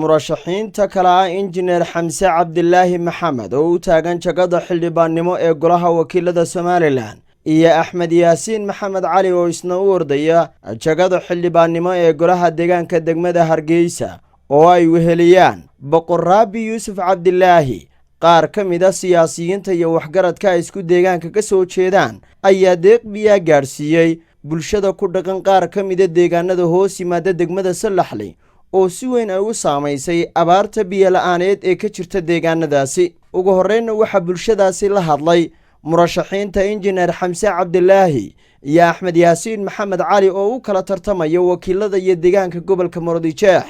Murashaxiinta kale ah Injineer Xamse Cabdilaahi Maxamed oo u taagan jagada xildhibaannimo ee Golaha Wakiilada Somaliland iyo Axmed Yaasiin Maxamed Cali oo isna u ordaya jagada xildhibaannimo ee Golaha Deegaanka degmada Hargeysa, oo ay weheliyaan Boqorraabi Yuusuf Cabdilaahi, qaar ka mid a siyaasiyiinta iyo waxgaradka ay isku deegaanka ka soo jeedaan, ayaa deeq biyaa gaadhsiiyey bulshada ku dhaqan qaar ka mida deegaanada hoos yimaada degmada Sallaxley oo si weyn ay u saamaysay abaarta biyo la'aaneed ee ka jirta deegaanadaasi. Ugu horreynna waxaa bulshadaasi la hadlay murashaxiinta Injineer Xamse Cabdilaahi iyo Axmed Yaasiin Maxamed Cali oo u kala tartamaya wakiilada iyo deegaanka gobolka Maroodijeex.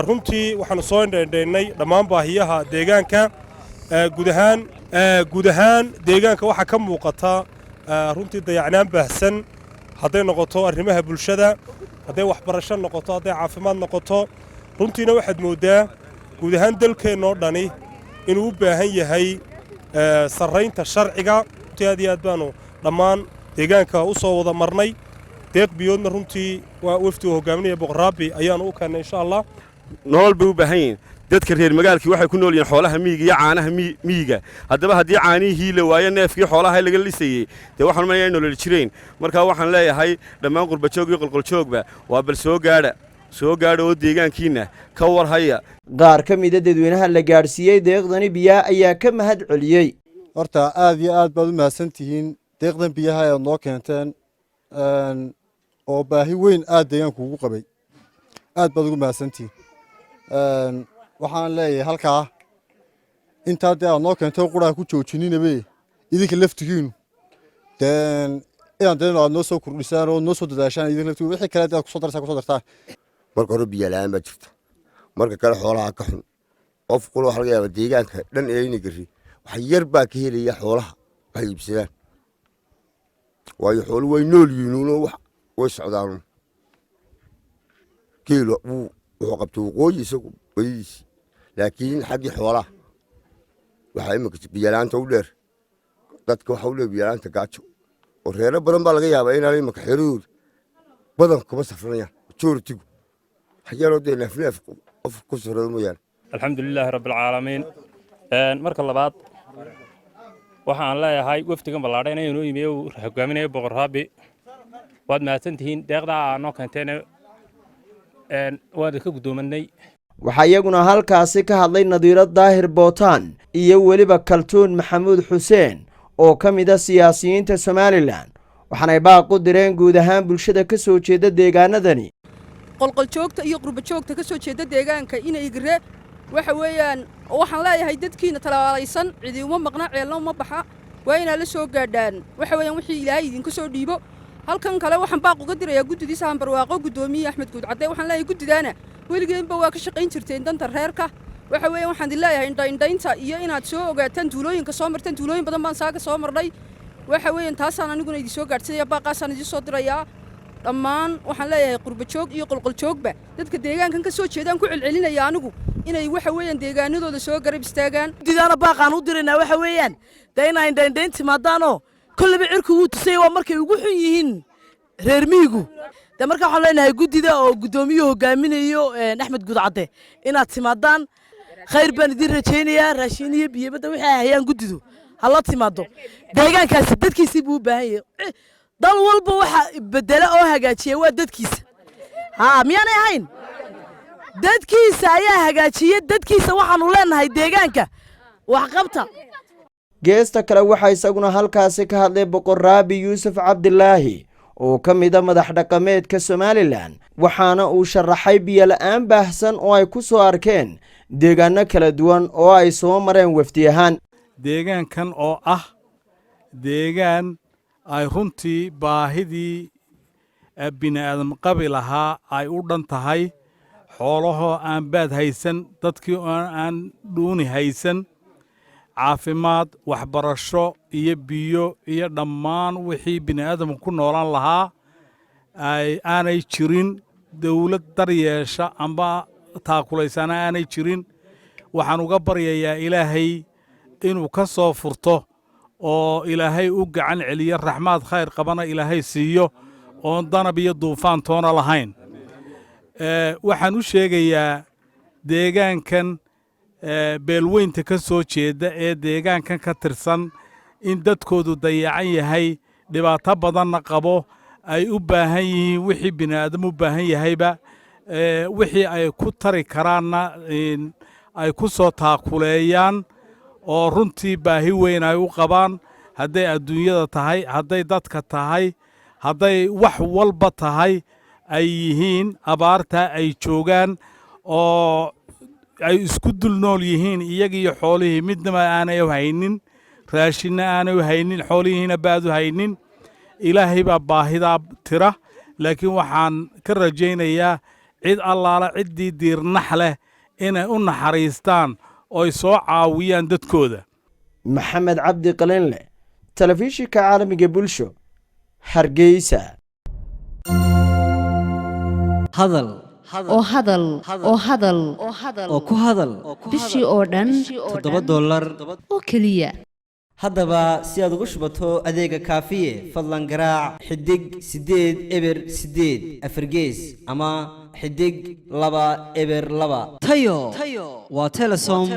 Runtii waxaannu soo indhaindhaynay dhammaan baahiyaha deegaanka guud ahaan. Guud ahaan deegaanka waxaa ka muuqata runtii dayacnaan baahsan, hadday noqoto arrimaha bulshada, hadday waxbarasho noqoto, hadday caafimaad noqoto. Runtiina waxaad mooddaa guud ahaan dalkeennoo dhani inuu u baahan yahay sarraynta sharciga. Runtii aad iyo aad baanu dhammaan deegaanka u soo wada marnay. Deeq biyoodna runtii waa wafdi uu hogaaminaya Boqorraabi ayaanu u keennay, insha Allah. Nolol bay u baahan yihiin dadka reer magaalkii. Waxay ku nool yihiin xoolaha miyiga iyo caanaha miyiga. Haddaba haddii caanihii la waayo, neefkii xoolaha laga lisayey, dee waxaan umanayaa nololi jirayn. Marka waxaan leeyahay dhammaan qurbajoog iyo qolqoljoogba waa bal soo gaadha, soo gaadha oo deegaankiinna ka war haya. Qaar ka mida dadweynaha la gaadhsiiyey deeqdani biyaha ayaa ka mahad celiyey. Horta aad iyo aad baad u mahadsan tihiin deeqdan biyaha eed noo keenteen oo baahi weyn aad deegaanku ugu qabay. Aad baad ugu mahadsantihiin. Waxaan leeyahay halkaa intaa dee aad noo keentay quraa ku joojininabe, idinka laftigiinu dee inaan dee aad noo soo kordhisaan oo noo soo dadaashaan, idinka laftigiinu wixii kale dee aad kusoo darsaan, kusoo dartaan. Marka hore biyo la'aan baa jirta, marka kale xoolaha ka xun. Qof kule waxa laga yaaba deegaanka dhan ee gari wax yar baa ka helaya xoolaha waxay iibsadaan, waayo xoolu way nool yihiin, wax way socdaan. Geelu wuxuu qabtay waqooyi isagu badidiisi, laakiin xaggii xoolaha waxaa iminka biyalaanta u dheer. Dadka waxa u dheer biyalaanta gaajo, oo reero badan baa laga yaabaa inaan iminka xeradooda badan kuma safranayaan, majority-gu waxyaroo dee neefneef qof ku safrado mooyaane. Alxamdu lilaahi rabbi alcaalamiin. Marka labaad waxaan leeyahay wafdigan ballaadhan inuu yimi uu hogaaminayo Boqor Raabi, waad mahadsantihiin. Deeqdaa aa noo keenteen waan idinka guddoomanay. Waxaa iyaguna halkaasi ka hadlay Nadiiro Daahir Bootaan iyo weliba Kaltuun Maxamuud Xuseen oo ka mid a siyaasiyiinta Somaliland, waxaanay baaq u direen guud ahaan bulshada ka soo jeeda deegaanadani. Qolqoljoogta iyo qurbajoogta ka soo jeeda deegaanka Inay Igire, waxa weeyaan waxaan leeyahay dadkiina talaalaysan, cidi uma maqna, ceelna uma baxa, waa inaad la soo gaadhaan waxa weeyaan wixii Ilaahay idinka soo dhiibo. Halkan kale waxaan baaq uga dirayaa guddidii Sahan Barwaaqo, guddoomiye Axmed Guudcadde. Waxaan leeyahay guddidaana weligeenba waa ka shaqayn jirteen danta reerka. Waxa weeyaan waxaan idin leeyahay indhaindhaynta iyo inaad soo ogaataan tuulooyinka soo marteen. Tuulooyin badan baan saaga soo marnay. Waxa weeyaan taasaan aniguna idin soo gaadhsiinaya, baaqaasaan idin soo dirayaa. Dhammaan waxaan leeyahay qurbajoog iyo qolqoljoogba dadka deegaankan ka soo jeedaan ku celcelinaya anigu inay waxa weeyaan deegaanadooda soo garab istaagaan. Guddidaana baaqaan u diraynaa waxa weeyaan dee inaa indhaindhayn timaadaanoo kolleyba cirku wuu tusay, waa markay ugu xun yihiin reer miyigu. Dee marka waxaan leenahay guddida oo guddoomiyuhu hogaaminayo Axmed Guudcadde inaad timaadaan. Khayr baan idin rajaynayaa. Raashin iyo biyobadda wixii ay hayaan guddidu hala timaado. Deegaankaasi dadkiisii buu u baahan yahay. Dal walba waxa bedela oo hagaajiya waa dadkiisa. Haa, miyaanay ahayn? Dadkiisa ayaa hagaajiya dadkiisa. Waxaanu leenahay deegaanka waxqabta. Geesta kale waxaa isaguna halkaasi ka hadlay Boqor Raabi Yuusuf Cabdilaahi oo ka mida madax dhaqameedka Somaliland, waxaana uu sharaxay biyo la'aan baahsan oo ay ku soo arkeen deegaano kala duwan oo ay soo mareen wafdi ahaan. Deegaankan oo ah deegaan ay runtii baahidii bini aadam qabi lahaa ay u dhan tahay, xoolahoo aan baad haysan, dadkii oo aan dhuuni haysan, caafimaad, waxbarasho iyo biyo iyo dhammaan wixii bini aadamku ku noolaan lahaa ay aanay jirin, dawlad daryeesha amba taakulaysana aanay jirin. Waxaan uga baryayaa Ilaahay inuu ka soo furto oo Ilaahay u gacan celiyo, raxmaad khayr qabana Ilaahay siiyo oon danab iyo duufaan toona lahayn. Waxaan u sheegayaa Deegaankan beelweynta ka soo jeeda ee deegaankan ka tirsan in dadkoodu dayacan yahay, dhibaato badanna qabo, ay u baahan yihiin wixii bini'aadam u baahan yahayba, wixii ay ku tari karaanna ay ku soo taakuleeyaan, oo runtii baahi weyn ay u qabaan, hadday adduunyada tahay, hadday dadka tahay, hadday wax walba tahay, ay yihiin abaarta ay joogaan oo ay isku dul nool yihiin iyagiiyo xoolihii, midnaba aanay u haynin raashinna, aanay u haynin xoolihiina baad u haynin. Ilaahay baa baahidaa tira, laakiin waxaan ka rajaynayaa cid allaala ciddii diirnax leh inay u naxariistaan ooy soo caawiyaan dadkooda. Maxamed Cabdi Qalinleh, Telefishinka Caalamiga Bulsho, Hargeysa. Hadal oo hadal oo hadal oo ku hadal bishii oo dhan $7 oo keliya. Haddaba si aad ugu shubato adeega Kaafiye, fadlan garaac *808# ama *202. Tayo waa Telesom.